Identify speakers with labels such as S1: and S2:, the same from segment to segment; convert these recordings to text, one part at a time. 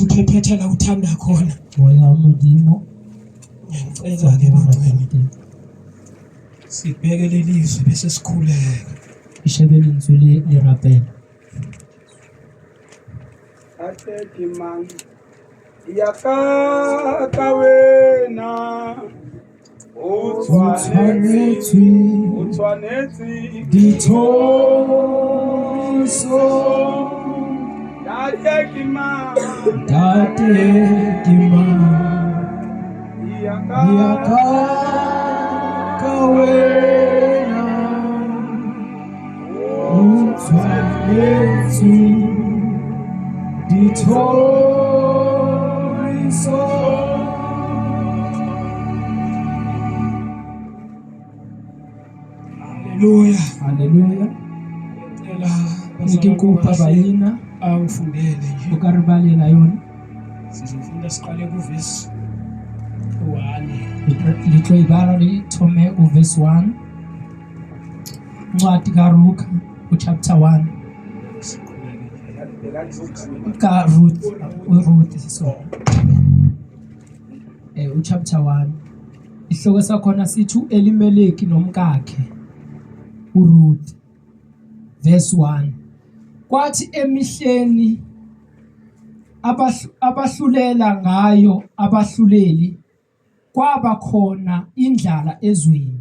S1: Usuphephethela uthanda khona.
S2: Moya wa Modimo.
S1: Ngiyacela ke bangcwele, sibheke leli zwi bese sikhuleka.
S2: Ke shebe lentswe le le rapela.
S3: Ate ke mang ya ka ka wena o tshwanetswe o tshwanetse
S2: Dithoriso.
S3: Ntate ke mang
S2: Ntate ke mang
S3: ya ka
S2: ya ka ka wena o tshwanetswe dithoriso.
S1: Haleluya.
S2: Haleluya.
S1: Cela
S2: Ne ke kopa baena
S1: angifundele nje.
S2: o ka re balela yona.
S1: Sizofunda siqale kuvesi 1.
S2: Le tlo e bala le thome go verse 1. Ncwadi kaRuka uchapter 1
S1: Siqhubeke nje.
S2: ka Ruth uRuth so uchapter 1 isihloko sakhona sithi uElimeleki nomkakhe uRuth verse 1. Kwathi emihleni abahlulela ngayo abahluleli kwaba khona indlala ezweni.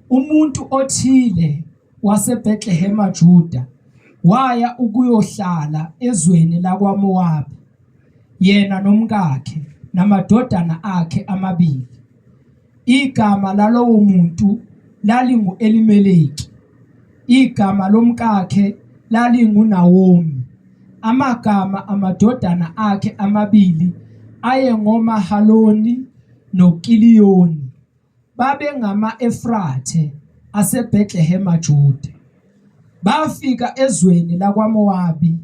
S2: Umuntu othile waseBhetlehema Juda waya ukuyohlala ezweni lakwaMowabi, yena nomkakhe namadodana akhe amabili. Igama lalowo muntu lalingu-Elimeleki, igama lomkakhe lalinguNawomi. Amagama amadodana akhe amabili ayengoMahaloni noKiliyoni. Babengama-Efrathe aseBhetlehema Juda. Bafika ezweni lakwaMowabi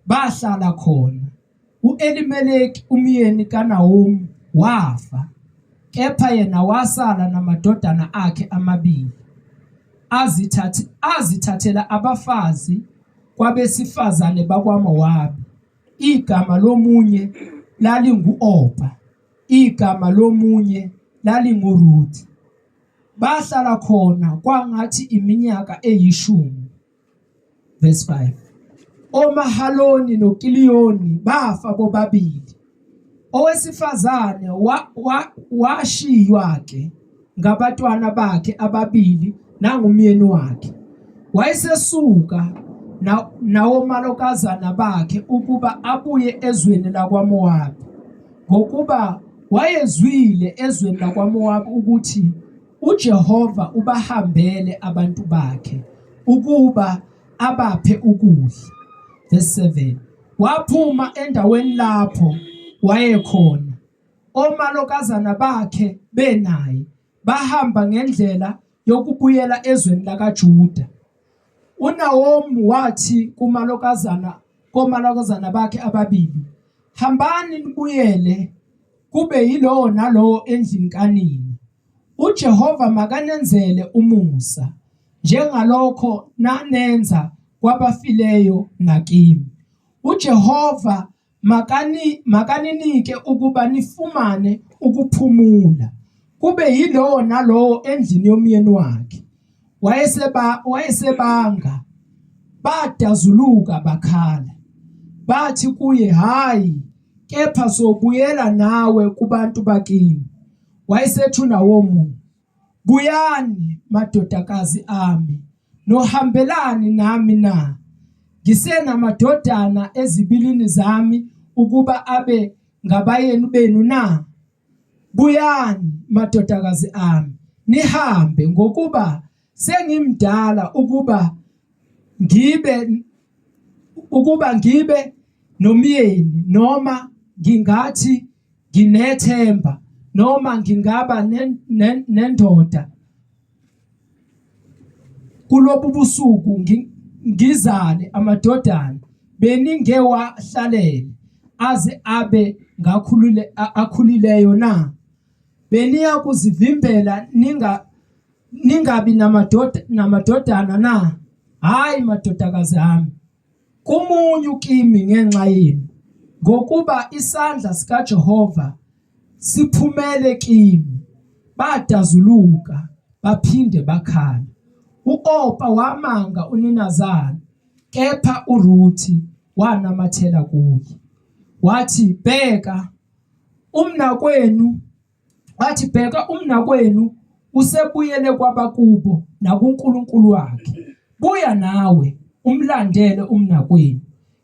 S2: bahlala khona. U-Elimeleki umyeni kaNawomi wafa, kepha yena wasala namadodana akhe amabili. Azithathela abafazi kwabesifazane bakwaMowabi. Igama lomunye lalingu-Opa, igama lomunye lalinguRuthi. Bahlala khona kwangathi iminyaka eyishumi. Verse 5. OMahaloni noKiliyoni bafa bobabili. Owesifazane washiywa ke ngabatwana bakhe ababili nangumyeni wakhe. Wayesesuka nawomalokazana bakhe ukuba abuye ezweni lakwaMowabi, ngokuba wayezwile ezweni lakwaMowabi ukuthi uJehova ubahambele abantu bakhe ukuba abaphe ukudla. Verse 7. Waphuma endaweni lapho wayekhona, omalokazana bakhe benaye, bahamba ngendlela yokubuyela ezweni lakaJuda. UNawomi wathi kumalokazana komalokazana bakhe ababili, hambani nibuyele kube yilowo nalowo endlini kanina. UJehova makanenzele umusa njengalokho nanenza kwabafileyo nakimi. UJehova makaninike ukuba nifumane ukuphumula, kube yilowo nalowo endlini yomyeni wakhe. Wayesebanga, badazuluka bakhala. Bathi kuye, hhayi, kepha sobuyela nawe kubantu bakini. Wayesethi uNawomi, Buyani, madodakazi ami, nohambelani nami na? Ngisenamadodana ezibilini zami ukuba abe ngabayeni benu na? Buyani, madodakazi ami, nihambe, ngokuba sengimdala ukuba ngibe nomyeni, noma ngingathi nginethemba, noma ngingaba nendoda kulobu busuku ngizale amadodana, beningewahlalele aze abe ngakhulule akhulileyo na? Beniya kuzivimbela ningabi namadodana na? Hhayi, madodakazi ami, kumunyu kimi ngenxa yenu. Ngokuba isandla sikaJehova siphumele kimi. Badazuluka baphinde bakhala. U-Opa wamanga uninazala, kepha uRuthi wanamathela kuye. Wathi, Bheka, umnakwenu Wathi, Bheka, umnakwenu usebuyele kwabakubo nakuNkulunkulu wakhe. Buya nawe umlandele umnakwenu.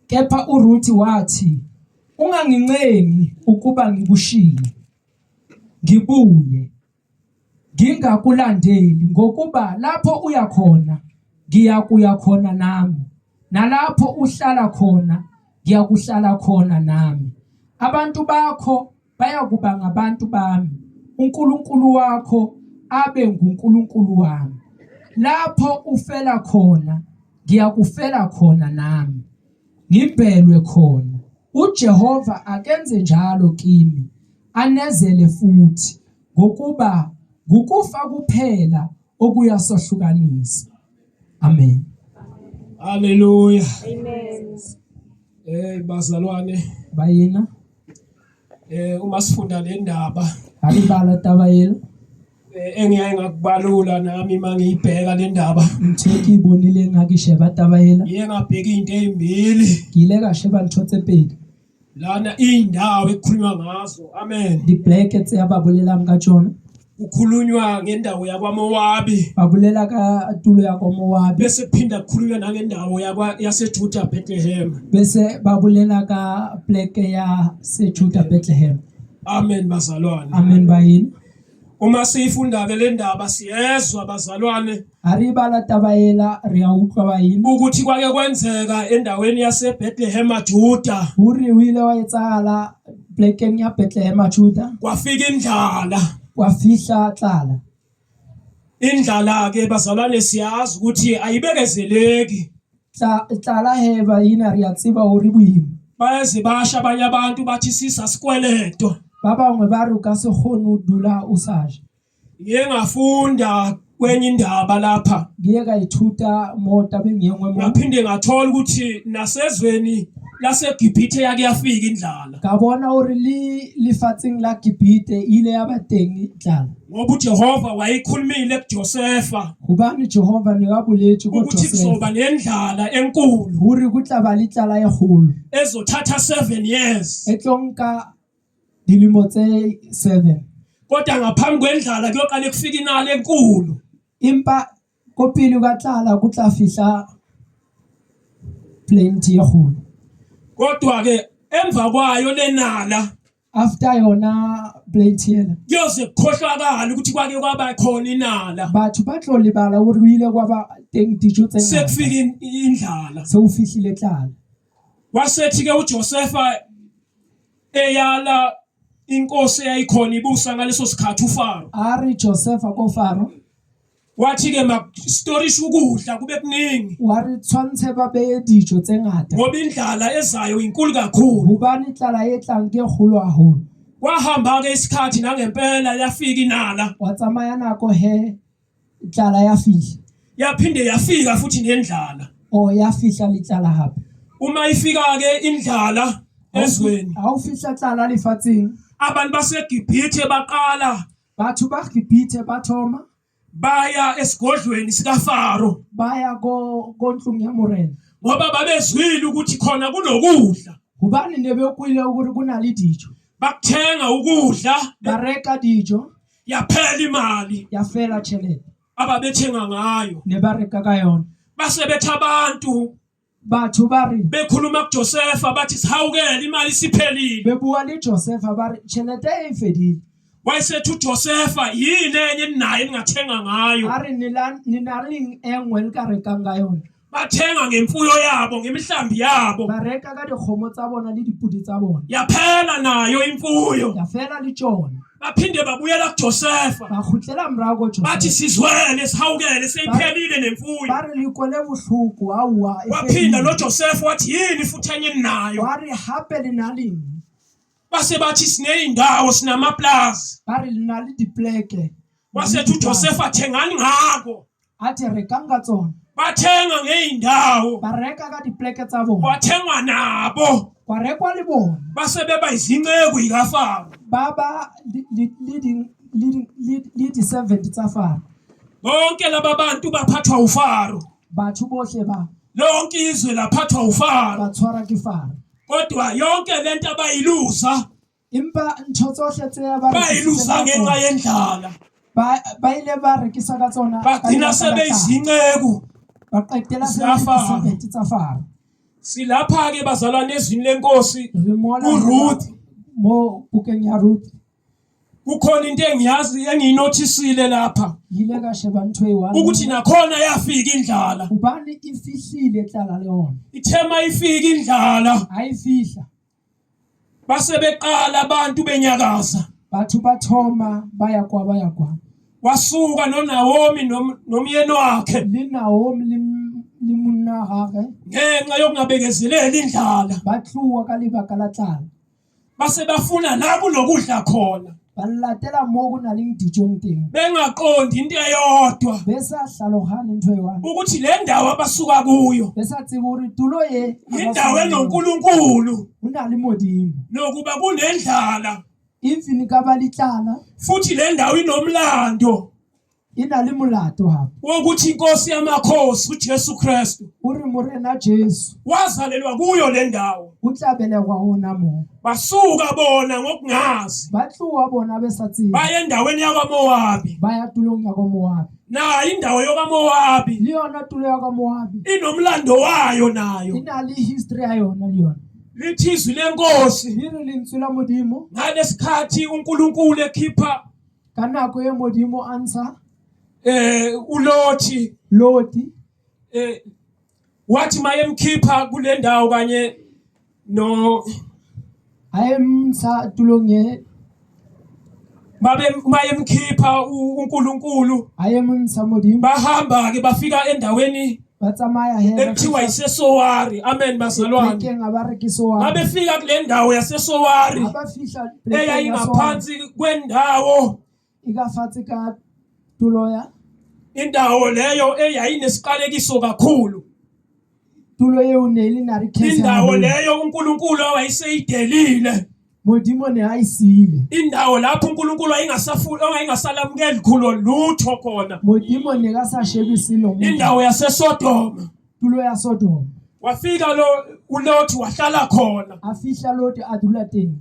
S2: Kepha uRuthi wathi, Ungangincengi ukuba ngikushiye, ngibuye ngingakulandeli, ngokuba lapho uya khona ngiyakuya khona nami, nalapho uhlala khona ngiyakuhlala khona nami. Abantu bakho bayakuba ngabantu bami, uNkulunkulu wakho abe nguNkulunkulu wami. Lapho ufela khona, ngiyakufela khona nami, ngimbelwe khona. UJehova akenze njalo kimi, anezele futhi, ngokuba ngukufa kuphela okuyasahlukanisa. Amen.
S1: Haleluya.
S4: Amen.
S1: Eh bazalwane
S2: Bayina,
S1: uma sifunda le ndaba
S2: ha re bala taba ena,
S1: engiyaye ngakubalula nami mangiyibheka le ndaba
S2: ntho e ke e bonileng ha ke sheba taba ena,
S1: ngiye ngabheka izinto ezimbili
S2: ke ile ka sheba ntho tse pedi.
S1: lana indawo ekukhulunywa ngazo. Amen.
S2: Dipleke tse ba bolelang ka tsona,
S1: Kukhulunywa ngendawo yakwaMowabi
S2: ba bolela ka tulo ya ko Moabi,
S1: bese kuphinda kukhulunywa nangendawo yakwa yaseJuda Bethlehem.
S2: bese ba bolela ka pleke ya Sejuda Bethlehem.
S1: Amen bazalwane.
S2: Amen bayina.
S1: Uma siyifunda ke le ndaba siyezwa bazalwane
S2: Ha re bala taba ela re a utlwa bayina
S1: ukuthi kwake kwenzeka endaweni yaseBethlehem Juda
S2: hore o ile wa etsahala plekeng ya Bethlehem Juda,
S1: kwafika indlala.
S2: kwa fihla tlala.
S1: Indlala ke bazalwane siyazi ukuthi ayibekezeleki.
S2: Tlala he bayina re a tseba hore boima.
S1: Bayeze basha abanye abantu bathi sisa sikweleto.
S2: Ba bangwe ba re o ka se kgone ho dula o sa je.
S1: Ngiye ngafunda kwenye indaba lapha.
S2: Ngiye ka ithuta mo tabeng e nngwe mo.
S1: Ngaphinde ngathola ukuthi nasezweni laseGibhithe yake yafika indlala.
S2: Ka bona hore le lefatsheng la Gibhite e ile ya ba teng tlala.
S1: Ngoba uJehova wayekhulumile kuJosefa
S2: Hobane Jehova ne a boletse ko
S1: ukuthi
S2: Josefa
S1: kuzoba nendlala enkulu
S2: hore go tla ba le tlala e kgolo
S1: ezothatha 7 years.
S2: e tlo nka dilemo tse 7.
S1: Kodwa ngaphambi kwendlala kuyoqale kufika inala enkulu.
S2: Empa ko pele ka tlala go tla fihla plenty e kgolo.
S1: Kodwa ke emva kwayo lenala
S2: After yona plenty ena,
S1: kuyoze kukhohlakala ukuthi kwake kwaba khona inala.
S2: batho ba tlo lebala hore ho ile kwa ba teng dijo tse ngata.
S1: Sekufika indlala.
S2: Se o fihlile tlala.
S1: Wasethi ke uJosefa eyala inkosi eyayikhona ibusa ngaleso sikhathi uFaro.
S2: A re Josefa ko Faro,
S1: Wathi ke makustorisha ukudla kube kuningi
S2: wa re tshwantshe ba beye dijo tse ngata
S1: ngoba indlala ezayo inkulu kakhulu.
S2: hobane tlala e tlang ke kgolo haholo.
S1: Kwahamba ke isikhathi nangempela yafika inala.
S2: Wa tsamaya nako he tlala ya fihla.
S1: Yaphinde yafika futhi nendlala.
S2: O ya fihla le tlala hape.
S1: Uma ifika ke indlala ezweni,
S2: Ha o fihla tlala lefatsheng,
S1: abantu baseGibhithe baqala
S2: batho ba Gibhithe ba thoma
S1: baya esigodlweni sikaFaro
S2: ba ya ko ntlong ya morena
S1: ngoba babezwile ukuthi khona kunokudla.
S2: Hobane ne be kwile hore go na le dijo.
S1: Bakuthenga ukudla,
S2: Ba reka dijo,
S1: yaphela imali
S2: ya fela tjhelete
S1: ababethenga ngayo.
S2: ne ba reka ka yona.
S1: Base bethi abantu
S2: Batho ba re
S1: bekhuluma kuJosefa bathi sihawukele imali isiphelile.
S2: be bua le Josefa ba re tjhelete e fedile.
S1: Wayesethi uJosefa yini enye eninayo eningathenga ngayo?
S2: A re ne na le e nngwe le ka rekang ka yona.
S1: Bathenga ngemfuyo yabo, ngemihlambi yabo.
S2: Ba reka ka dikgomo tsa bona le dipodi tsa bona.
S1: Yaphela nayo imfuyo.
S2: Ya fela le tsona.
S1: Baphinde babuyela kuJosefa.
S2: Ba kgutlela morao ko Josefa.
S1: Bathi sizwele sihawukele seyiphelile nemfuyo.
S2: Ba re le kwele bohloko aowa e
S1: Waphinda
S2: fedile.
S1: lo Josefa wathi yini futhi enye ninayo?
S2: Wa re hape le na leng?
S1: Base bathi sineyindawo sinamaplazi.
S2: Ba re le na le dipleke.
S1: Wasethi uJosefa thengani ngako.
S2: A the rekang ka tsona.
S1: Bathenga ngeyindawo.
S2: Ba reka ka dipleke tsa bona.
S1: Kwathengwa nabo.
S2: Gwa rekwa le bona.
S1: Base beba izinceku yikaFaro.
S2: Ba ba le di-servant tsa Faro.
S1: Bonke laba bantu baphathwa uFaro.
S2: Batho bohle ba.
S1: Lonke izwe laphathwa uFaro.
S2: Ba tshwara ke Faro.
S1: Kodwa yonke lento abayilusa
S2: Empa ntho tsohle tse ba
S1: bayilusa ngenxa yendlala.
S2: Ba ile ba rekisa ka tsona.
S1: Bagcina sebeyizinceku.
S2: Ba qetela se tsa Faro.
S1: Silapha ke bazalwane ezwini lenkosi kuRuth
S2: mo bukeng ya Ruth.
S1: Kukhona into engiyazi engiyinothisile lapha.
S2: Yile ka sheba ntho e one.
S1: Ukuthi nakhona yafika indlala.
S2: Ubani ifihlile tlala le yona.
S1: Ithema ifika indlala.
S2: Ayifihla.
S1: Base beqala abantu benyakaza.
S2: Batho ba thoma ba ya kwa ba ya kwa.
S1: Wasuka noNawomi nomyeni wakhe.
S2: Le Naomi le monna gagwe.
S1: Ngenxa yokungabekezeleli indlala.
S2: Ba tloha ka lebaka la tlala.
S1: Base bafuna la kunokudla khona.
S2: Ba latela mo go na leng dijong teng.
S1: Bengaqondi into eyodwa.
S2: Be sa hlalogane ntho e one.
S1: Ukuthi le ndawo abasuka kuyo.
S2: Be sa tsebe hore tulo ye.
S1: Indawo enoNkulunkulu.
S2: Ho na le Modimo.
S1: Nokuba kunendlala.
S2: Even ka ba le tlala.
S1: Futhi le ndawo inomlando.
S2: E na le molato hape.
S1: Wokuthi inkosi yamakhosi uJesu Kristu.
S2: Uri Morena Jesu.
S1: Wazalelwa kuyo le ndawo.
S2: O tla belegwa hona mo.
S1: Basuka bona ngokungazi.
S2: Ba tloha bona be sa tsebe.
S1: Baya endaweni yakwaMowabi.
S2: Ba ya tulong ya kwaMowabi.
S1: Nayo indawo yakwaMowabi.
S2: Le yona tulo ya kwaMowabi.
S1: Inomlando wayo nayo.
S2: E na le history ya yona le yona.
S1: Lithi izwi lenkosi.
S2: Le re lentswe la Modimo.
S1: Ngalesikhathi uNkulunkulu ekhipha
S2: Ka nako e Modimo a ntsha
S1: uLothi
S2: Loti
S1: wathi mayemkhipha kule ndawo kanye no
S2: a emntsha tulong e
S1: babe mayemkhipha uNkulunkulu
S2: a emntsha Modimo
S1: bahamba ke bafika endaweni
S2: ba tsamaya he
S1: ekuthiwa yiseSowari. Amen bazalwane.
S2: Plekeng a ba re ke Sowari.
S1: Babefika kule ndawo yaseSowari
S2: Ha ba fihla plekeng ya Sowari,
S1: eyayingaphansi kwendawo
S2: e ka fatshe ka tulo ya
S1: indawo leyo eyayinesiqalekiso kakhulu.
S2: Tulo eo ne e le na re khetha
S1: Indawo
S2: haholo.
S1: leyo uNkulunkulu awayeseyidelile.
S2: Modimo ne a e siile.
S1: Indawo lapho uNkulunkulu ayengasafuni ayengasalamukeli khulo lutho khona.
S2: Modimo ne ka sa shebe selo mo.
S1: Indawo yaseSodoma.
S2: Tulo ya Sodoma.
S1: Wafika lo uLothi wahlala khona.
S2: A fihla Loti a dula teng.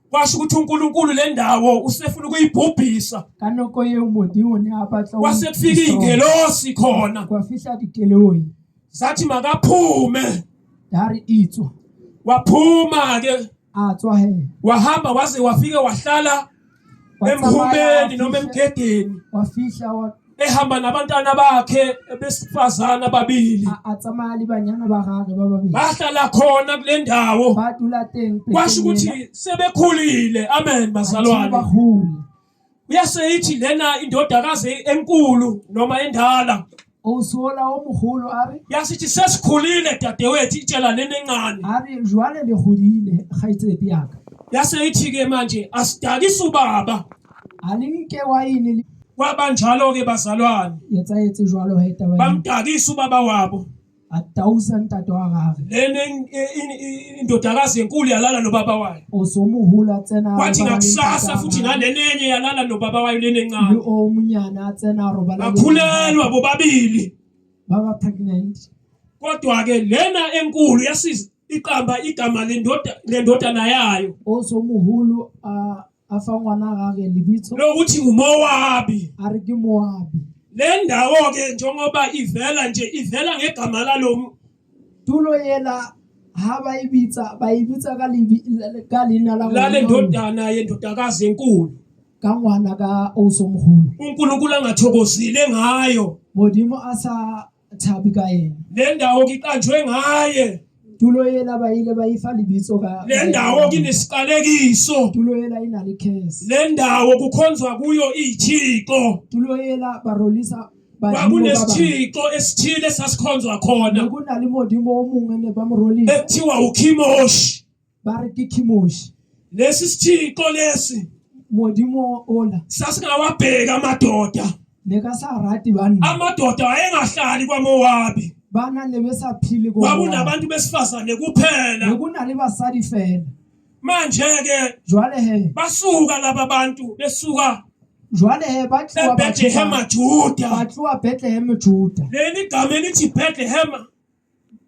S1: Kwasho ukuthi uNkulunkulu le ndawo usefuna ukuyibhubhisa.
S2: Ka nako eo Modimo ne a batla ho
S1: Kwase kufika ingelosi khona.
S2: Kwa fihla dikeloi.
S1: Zathi makaphume.
S2: Ya re itswa.
S1: Waphuma ke.
S2: A tswa he.
S1: Wahamba waze wafika wahlala emhumeni noma emgedeni.
S2: Wafihla wa
S1: ehamba nabantwana bakhe besifazana ababili.
S2: A tsamaya le banyana ba gagwe ba babedi.
S1: Bahlala khona kule ndawo.
S2: Ba dula teng.
S1: Kwasho ukuthi sebekhulile. Amen bazalwane.
S2: Bakhule.
S1: Uyaseyithi lena indodakazi enkulu noma endala.
S2: Osola o mogolo a re.
S1: Yasithi sesikhulile dadewethu itshela lena encane.
S2: A re jwale le godile kgaitsedi ya ka.
S1: Yaseyithi ke manje asidakise ubaba.
S2: A le nke waene le.
S1: Kwaba njalo ke bazalwane.
S2: Etsahetse jwalo he taba ena.
S1: Bamdakisa ubaba wabo.
S2: A tausa ntate wa gagwe.
S1: Lena indodakazi enkulu yalala nobaba wayo.
S2: O so moholo a tsena a
S1: Kwathi
S2: robala le
S1: ngakusasa
S2: ntate
S1: futhi
S2: wa gagwe.
S1: nalena enye yalala nobaba wayo lena
S2: Le
S1: encane.
S2: o monyane a tsena a robala le
S1: Bakhulelwa bobabili.
S2: Ba ba pregnant.
S1: Kodwa ke lena enkulu yasiza iqamba igama lendoda lendodana yayo.
S2: O so moholo a fa ngwana gagwe lebitso.
S1: Lokuthi nguMowabi.
S2: A re ke Moabi.
S1: Le ndawo ke njengoba ivela nje ivela ngegama lalo
S2: Tulo yela ha ba e bitsa ba e bitsa ka lebi ka leina la
S1: lale
S2: ngwana
S1: ndodana yendodakazi enkulu.
S2: Ka ngwana ka osomkhulu.
S1: uNkulunkulu angathokozile ngayo.
S2: Modimo a sa thabi ka yena.
S1: Le ndawo kiqanjwe ngaye.
S2: Tulo yela ba ile ba ifa lebitso ka
S1: Le ndawo kinesiqalekiso.
S2: Tulo yela ina le curse.
S1: Le ndawo kukhonzwa kuyo ithixo.
S2: Tulo yela ba rolisa badimo ba bang.
S1: Kwakunesithixo esithile esasikhonzwa khona.
S2: Ne ku na le modimo o mongwe ne ba mo rolisa.
S1: Ekuthiwa uKhimoshi.
S2: Ba re ke Khimoshi.
S1: Lesi sithixo lesi.
S2: Modimo ola.
S1: Sasingawabheka amadoda.
S2: Ne ka sa rate banna.
S1: Amadoda ayengahlali kwaMowabi.
S2: Bana ne be sa phele ko Moabe.
S1: Kwakunabantu besifazane kuphela.
S2: Ne ku na le basadi fela.
S1: Manje ke
S2: Jwale he,
S1: basuka laba bantu besuka
S2: jwale he ba tloha batho ba,
S1: eBethlehem Juda.
S2: ba tloha Bethlehem Juda.
S1: Leli gama elithi Bethlehem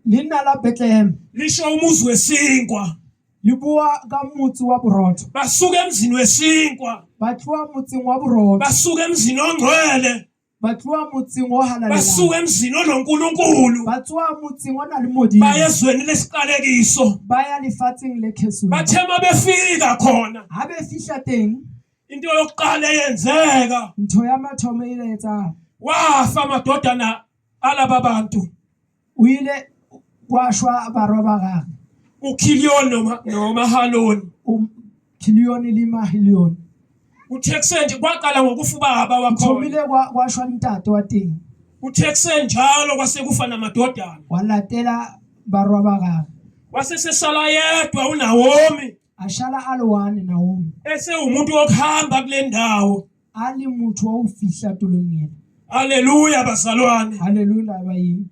S2: Leina la Bethlehem
S1: lisho umuzi wesinkwa.
S2: le bua ka motse wa borotho.
S1: Basuka emzini wesinkwa,
S2: Ba tloha motseng wa borotho,
S1: basuka emzini ongcwele,
S2: ba tloha motseng o halalelang,
S1: basuka emzini onoNkulunkulu,
S2: ba tsoha motseng o na le Modimo,
S1: baya ezweni lesiqalekiso.
S2: ba ya lefatsheng le khesong.
S1: Bathe mabefika khona,
S2: Ha be fihla teng,
S1: into yokuqala eyenzeka,
S2: ntho ya mathomo e ile etsahala.
S1: wafa amadodana alaba bantu,
S2: O ile kwa shwa barwa ba gagwe,
S1: uKhiliyoni noMahaloni.
S2: Khiliyoni le Mahiliyoni.
S1: Uthe kusenje kwaqala ngokufa ubaba wakhona.
S2: Thomile kwa shwa ntate wa teng.
S1: Uthe kusenjalo kwase kufa namadodana.
S2: Wa latela barwa ba gagwe.
S1: Wase sesala yedwa uNawomi.
S2: A shala a le one Naomi.
S1: Esewumuntu wokuhamba kule ndawo.
S2: A le motho wa ho fihla tulong ena.
S1: Haleluya bazalwane.
S2: Haleluya bayini.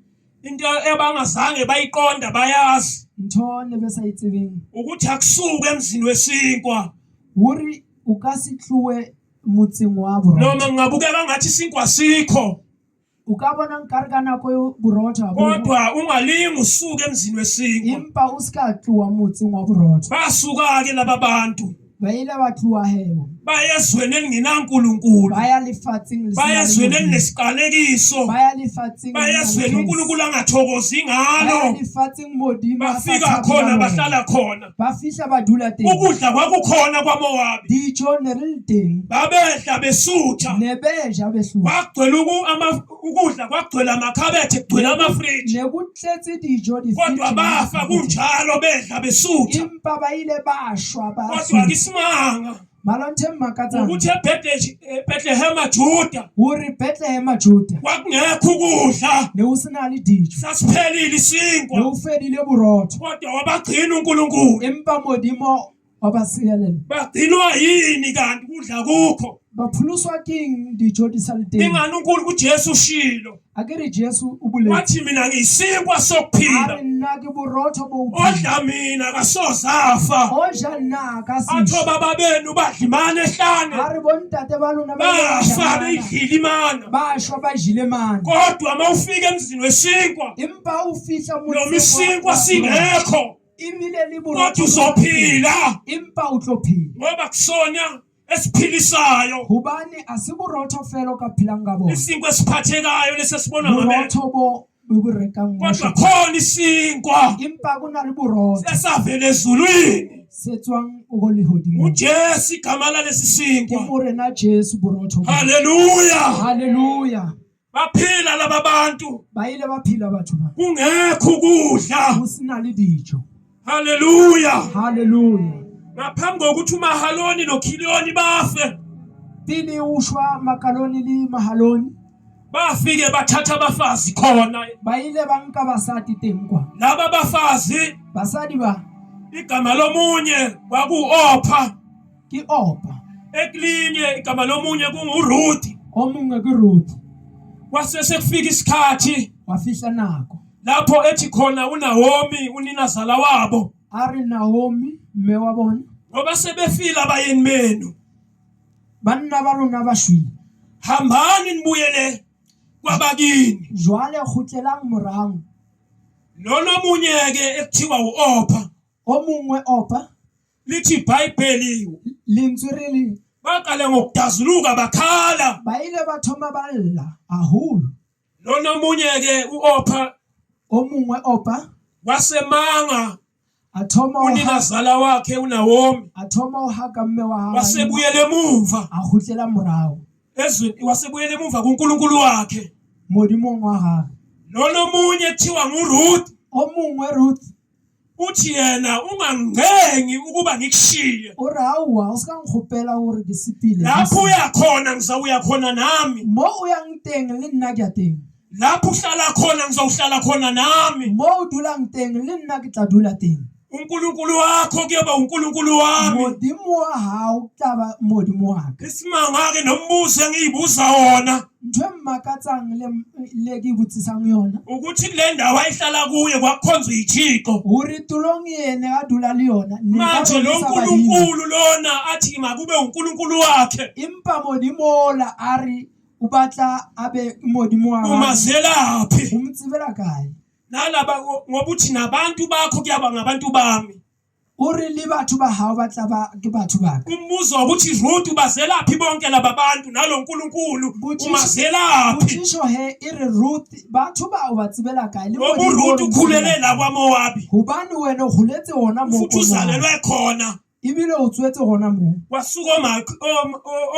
S1: Into ebangazange bayiqonda bayazi.
S2: Ntho ne be sa e tsebeng.
S1: Ukuthi akusuke emzini wesinkwa.
S2: Hore o ka se tlohe motseng wa borotho.
S1: Noma ngingabukeka ngathi isinkwa sikho.
S2: O ka bona nkare ka nako eo borotho ha bo.
S1: Kodwa ungalingi usuke emzini wesinkwa.
S2: Empa o se ka tloha motseng wa borotho.
S1: Basuka ke laba bantu.
S2: Ba ile ba tloha hebo.
S1: Baya ezweni elingenaNkulunkulu.
S2: Ba ya lefatsheng le
S1: Baya ezweni elinesiqalekiso.
S2: Ba ya lefatsheng
S1: Baya ezweni uNkulunkulu angathokozi ngalo.
S2: Ba ya lefatsheng Modimo a sa
S1: Bafika
S2: thabe
S1: khona
S2: ka lona.
S1: bahlala khona.
S2: Ba fihla ba dula teng.
S1: Ukudla kwakukhona kwaMowabi.
S2: Dijo ne re le teng.
S1: Babedla besutha.
S2: Ne be ja behlutha.
S1: Kwagcwele ukudla kwagcwele amakhabethe kugcwele amafriji.
S2: Ne ku tletse dijo di
S1: Kodwa bafa kunjalo bedla besutha.
S2: Empa ba ile ba shwa ba
S1: Kodwa ke isimanga
S2: Mara ntho e mmakatsang
S1: ukuthi eBethlehem Juda
S2: hore Bethlehem Juda
S1: kwakungekho ukudla
S2: ne ho sena le dijo,
S1: sasiphelile
S2: ne
S1: isinkwa
S2: ho fedile borotho,
S1: kodwa wabagcina uNkulunkulu.
S2: Empa Modimo wa ba sireletsa.
S1: Bagcinwa yini kanti kudla kukho?
S2: Ba pholoswa keng dijo di sa le teng?
S1: Ingani uNkulunkulu uJesu ushilo
S2: A ke re Jesu o boletse.
S1: Wathi mina ngiyisinkwa
S2: A
S1: sokuphila.
S2: re nna ke borotho bo bophelo.
S1: Odla mina akasoze afa.
S2: O ja nna a ka se
S1: Athi
S2: shwe.
S1: obaba benu badla imana ehlane.
S2: A re bontate ba lona ba ile ba ja
S1: Bafa
S2: mana.
S1: beyidlile imana.
S2: Ba shwa ba jile mana.
S1: Kodwa uma ufika emzini wesinkwa
S2: Empa o fihla motseng
S1: noma
S2: wa
S1: isinkwa singekho
S2: ebile le borotho
S1: kodwa
S2: bo sa
S1: uzophila
S2: Empa o tlo phela.
S1: ngoba kusona esiphilisayo
S2: Hobane a se borotho fela o ka phelang ka bona.
S1: Isinkwa esiphathekayo lesi esibonwa ngamehlo.
S2: Borotho bo bo bo rekang mo
S1: Kodwa
S2: shopong.
S1: khona isinkwa
S2: Empa go na le borotho
S1: esavela ezulwini.
S2: se tswang go lehodimong.
S1: UJesu igama lalesi
S2: Ke
S1: sinkwa.
S2: Morena Jesu borotho bo.
S1: Haleluya.
S2: Hallelujah.
S1: Baphila laba bantu.
S2: Ba ile ba phela batho ba.
S1: Kungekho ukudla.
S2: Ho sena le dijo.
S1: Haleluya.
S2: Hallelujah.
S1: Ngaphambi kokuthi uMahaloni noKhiliyoni bafe,
S2: Pele o shwa Makaloni le Mahaloni,
S1: bafike bathatha abafazi khona.
S2: Ba ile ba nka basadi teng kwa.
S1: Laba bafazi
S2: Basadi ba
S1: igama lomunye kwaku-Opha,
S2: ke Opa,
S1: ekulinye igama lomunye kunguRuth.
S2: O mongwe ke Ruth.
S1: Kwase sekufika isikhathi
S2: Wa fihla nako
S1: lapho ethi khona uNaomi uninazala wabo,
S2: A re Naomi mme wa bona,
S1: ngoba sebefile abayeni benu,
S2: banna ba rona ba shwele,
S1: hambani nibuyele kwabakini.
S2: Jwale kgutlelang morao.
S1: Lona omunye ke ekuthiwa uOpha,
S2: O mongwe Opa,
S1: lithi iBhayibheli
S2: lentswe re le
S1: baqale ngokudazuluka bakhala.
S2: Ba ile ba thoma ba lla haholo.
S1: Lona omunye ke uOpha
S2: O mongwe Opa
S1: wasemanga
S2: a thoma ho ha-
S1: uninazala wakhe uNaomi,
S2: a thoma ho haka mme wa hae,
S1: wasebuyele emuva
S2: a kgutlela morao
S1: ezweni, wasebuyele emuva kuNkulunkulu wakhe.
S2: Modimong wa hae.
S1: Lona omunye kuthiwa nguRuth,
S2: O mongwe Ruth
S1: uthi yena ungangengi ukuba ngikushiye.
S2: O re aowa, o se ka nkgopela hore ke sepele.
S1: Lapho uya khona ngizawuya khona nami.
S2: Mo o yang teng le nna ke ya teng.
S1: Lapho uhlala khona ngizawuhlala khona nami.
S2: Mo o dulang teng le nna ke tla dula teng.
S1: uNkulunkulu wakho kuyoba uNkulunkulu wami.
S2: Modimo wa hao tla ba modimo wa ka.
S1: Isimanga ke nombuzo engiyibuza wona
S2: Ntho e mmakatsang le ke botsisang yona
S1: ukuthi kule ndawo ayihlala kuye kwakukhonzwa ithixo.
S2: hore tulong ene a dula le yona ne ba
S1: Manje lo
S2: rorisa badimo.
S1: nkulunkulu lona athi makube uNkulunkulu wakhe
S2: Empa modimo ola a re o batla a be modimo wa hae.
S1: umazelaphi
S2: O mo tsebela kae?
S1: Nalaba ngoba uthi nabantu bakho kuyaba ngabantu bami.
S2: O re le batho ba hao ba tla ba ke batho ba ka.
S1: Umbuzo ukuthi Ruth ubazelaphi bonke laba bantu nalo nkulunkulu umazelaphi?
S2: Potšišo he e re Ruth batho ba o ba tsebela kae le
S1: Ngoba
S2: Modimo
S1: uRuth
S2: o mo
S1: ukhulele
S2: tsebela
S1: la
S2: kae?
S1: kwaMowabi
S2: Hobane wena o holetse hona moo
S1: futhi
S2: ko Moabi.
S1: uzalelwe khona.
S2: Ebile o tswetse hona moo.
S1: Kwasuka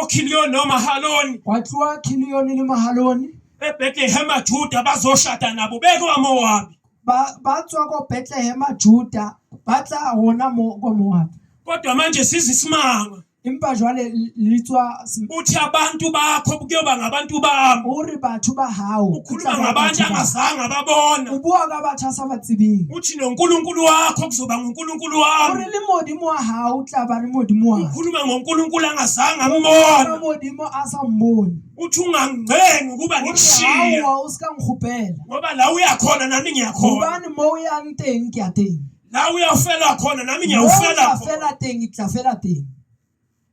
S1: oKhiliyoni noMahaloni
S2: Wa tloha Khiliyoni le Mahaloni
S1: eBethlehem Juda bazoshada nabo bekwaMowabi.
S2: Ba tswa ko Bethlehem Juda ba tla hona mo ko Moabi.
S1: Kodwa manje sizisimanga.
S2: Empa jwale le tswa
S1: Uthi abantu bakho kuyoba ngabantu bami.
S2: O re batho ba hao
S1: Ukhuluma ngabantu angazange ababona.
S2: O bua ka batho a sa ba tsebeng.
S1: Uthi noNkulunkulu wakho kuzoba nguNkulunkulu
S2: O
S1: wami.
S2: re le modimo wa hao tla ba le modimo wa ka.
S1: Ukhuluma ngoNkulunkulu angazange
S2: Ka
S1: ambona.
S2: modimo a sa mmone.
S1: Uthi ungangicengi ukuba
S2: O re
S1: ngikushiye.
S2: aowa o ska nkgopela.
S1: Ngoba la uyakhona nami ngiyakhona.
S2: Hobane mo o yang teng ke ya teng.
S1: La uyawufela khona nami
S2: Mo o
S1: ngiyawufela
S2: tla
S1: khona.
S2: fela teng ke tla fela teng.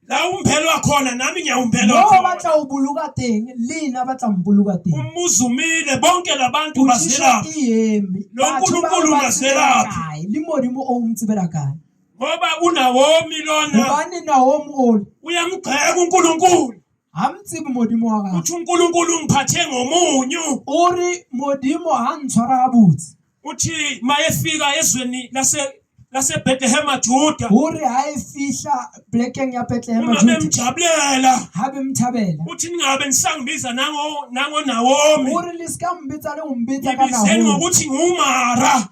S1: La umbelwa khona nami ngiyawumbelwa
S2: Mo o
S1: khona.
S2: batla ho boloka teng le nna ba tla mpoloka teng.
S1: Umuzi umile bonke labantu
S2: Potšišo
S1: bazelaphi.
S2: e eme.
S1: Lo
S2: Batho bao
S1: Nkulunkulu
S2: ba tsebela
S1: ungazelaphi.
S2: kae? Le modimo o mo tsebela kae?
S1: Ngoba uNawomi lona
S2: Hobane Naomi o
S1: uyamgxeka uNkulunkulu.
S2: ha mo tsebe modimo wa gagwe.
S1: Uthi uNkulunkulu ungiphathe ngomunyu.
S2: O re modimo ha ntshwara gabotse.
S1: Uthi mayefika ezweni lase laseBethlehem Juda
S2: O re ha e fihla plekeng ya Bethlehem
S1: uma
S2: Juda
S1: bemjabulela
S2: ha be mthabela.
S1: uthi ningabe nisangibiza nango Nawomi.
S2: O re le ska mbitsa le ho mbitsa ka
S1: Ngibizeni
S2: Naomi.
S1: ngokuthi nguMara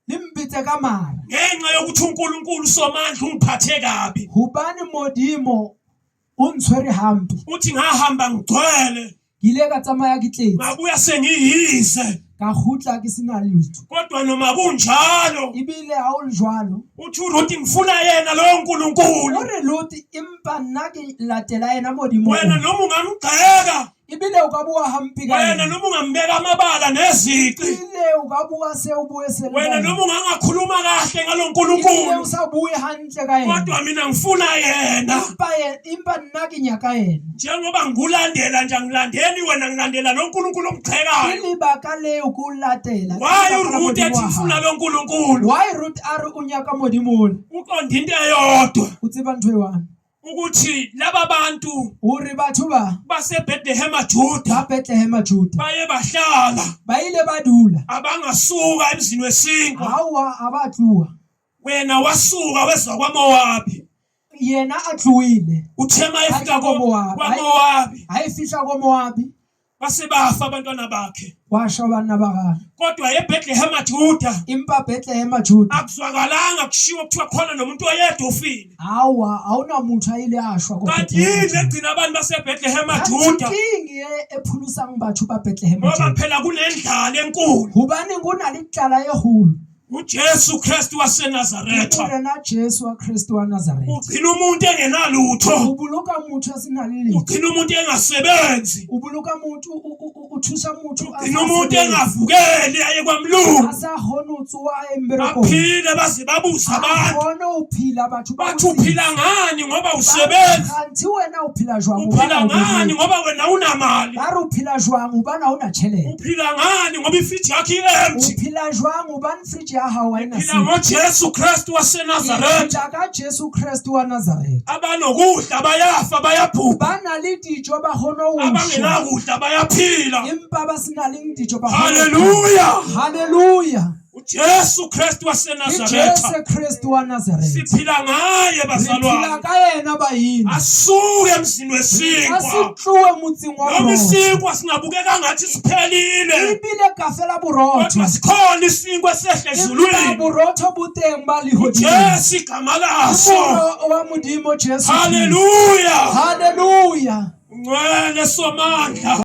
S2: Le mbitse ka Mara.
S1: ngenxa yokuthi uNkulunkulu somandla ungiphathe kabi.
S2: Hobane modimo o ntshwere hampe.
S1: Uthi ngahamba ngigcwele
S2: Ke ile ka tsamaya ke tletse.
S1: ngabuya sengiyize.
S2: Ka kgutla ke sena letho.
S1: Kodwa noma kunjalo
S2: Ebile ha o le jwalo.
S1: uthi uRuth ngifuna yena lowo nkulunkulu.
S2: O re Lot empa nna ke latela yena modimo.
S1: Wena noma ungamgxeka,
S2: Ebile o ka bua hampe ka
S1: wena
S2: yena.
S1: noma ungambeka amabala nezici,
S2: Ebile o ka bua seo o bue se le
S1: wena
S2: ka
S1: noma
S2: yena.
S1: ungangakhuluma kahle ngalo
S2: Ebile o
S1: nkulunkulu,
S2: sa bue hantle ka yena.
S1: kodwa mina ngifuna yena.
S2: Empa nna ke nyaka yena.
S1: Njengoba ngikulandela nje angilandeli wena, ngilandela lo nkulunkulu
S2: Ke
S1: omgxekayo.
S2: lebaka leo ke o latela. Ke
S1: Why
S2: lebaka la
S1: uRuth
S2: modimo
S1: ethi
S2: wa
S1: ngifuna
S2: hao.
S1: lo nkulunkulu?
S2: Why Ruth a re o nyaka modimo ona?
S1: Uqonda into eyodwa
S2: O tseba ntho e one.
S1: ukuthi laba bantu
S2: O re batho ba
S1: baseBethlehem Juda
S2: ba Bethlehem Juda
S1: baye bahlala
S2: ba ile ba dula.
S1: abangasuka emzini wesinkwa.
S2: Hawa ha ba tloha.
S1: Wena wasuka weza kwaMowabi.
S2: Yena a tlohile.
S1: Uthe mayefika
S2: A tla kwaMowabi.
S1: kwaMowabi
S2: Ha e fihla ko Moabi
S1: base bafa abantwana bakhe.
S2: wa shwa banna ba gagwe.
S1: Kodwa eBethlehem Juda
S2: Empa Bethlehem Juda
S1: akuzwakalanga kushiwo kuthiwa khona nomuntu oyedwa ofile.
S2: hawa ha hona motho a ile a shwa ko
S1: Kanti
S2: Bethlehem
S1: yini
S2: Juda.
S1: egcina abantu baseBethlehem
S2: Kanti
S1: Juda?
S2: keng e pholosang batho ba Bethlehem
S1: Ngoba
S2: Juda?
S1: phela kunendlala enkulu.
S2: Hobane go na le tlala e kgolo.
S1: uJesu Kristu
S2: Ke
S1: waseNazaretha
S2: Morena Jesu wa Kristu wa Nazareth.
S1: ugcina umuntu engenalutho,
S2: O boloka motho a sena le letho.
S1: ugcina umuntu engasebenzi,
S2: O boloka motho o thusa motho a
S1: ugcina
S2: sa
S1: umuntu
S2: sebetse.
S1: engavukeli aye kwamlungu,
S2: A sa kgone ho tsoha a ye mmerekong.
S1: aphile baze babuze
S2: A
S1: abantu
S2: kgone ho phela batho ba
S1: bathi uphila ngani ngoba usebenza,
S2: Kganthi wena o phela jwang
S1: uphila
S2: hobane ha o
S1: ngani
S2: bereke?
S1: ngoba wena unamali,
S2: Ba re o phela jwang hobane ha o na tjhelete?
S1: uphila ngani ngoba ifriji yakho
S2: O
S1: i-empty.
S2: phela jwang hobane fridge ya hao ha ena
S1: Phila
S2: siko?
S1: ngoJesu Kristu waseNazaretha.
S2: Phela ka Jesu Kristu wa Nazareth.
S1: Abanokudla bayafa bayabhubha,
S2: Ba na le dijo ba kgone ho shwa.
S1: abangenakudla bayaphila.
S2: Empa ba se na leng dijo ba kgone ho phela.
S1: Haleluya!
S2: Hallelujah.
S1: uJesu Kristu
S2: Ke
S1: waseNazaretha
S2: Jesu Kristu wa Nazareth.
S1: siphila ngaye
S2: Re phela
S1: bazalwane.
S2: ka yena bayini.
S1: Asuke emzini
S2: A
S1: wesinkwa.
S2: se tlohe motseng wa
S1: Noma
S2: borotho.
S1: isinkwa singabukeka ngathi siphelile,
S2: Ebile ka fela borotho.
S1: kodwa sikhona isinkwa esehla
S2: Empa
S1: ezulwini.
S2: borotho bo teng ba lehodimong.
S1: Jesu igama laso.
S2: Moro wa Modimo Jesu Kristu.
S1: Haleluya!
S2: Hallelujah.
S1: Ungcwele somandla.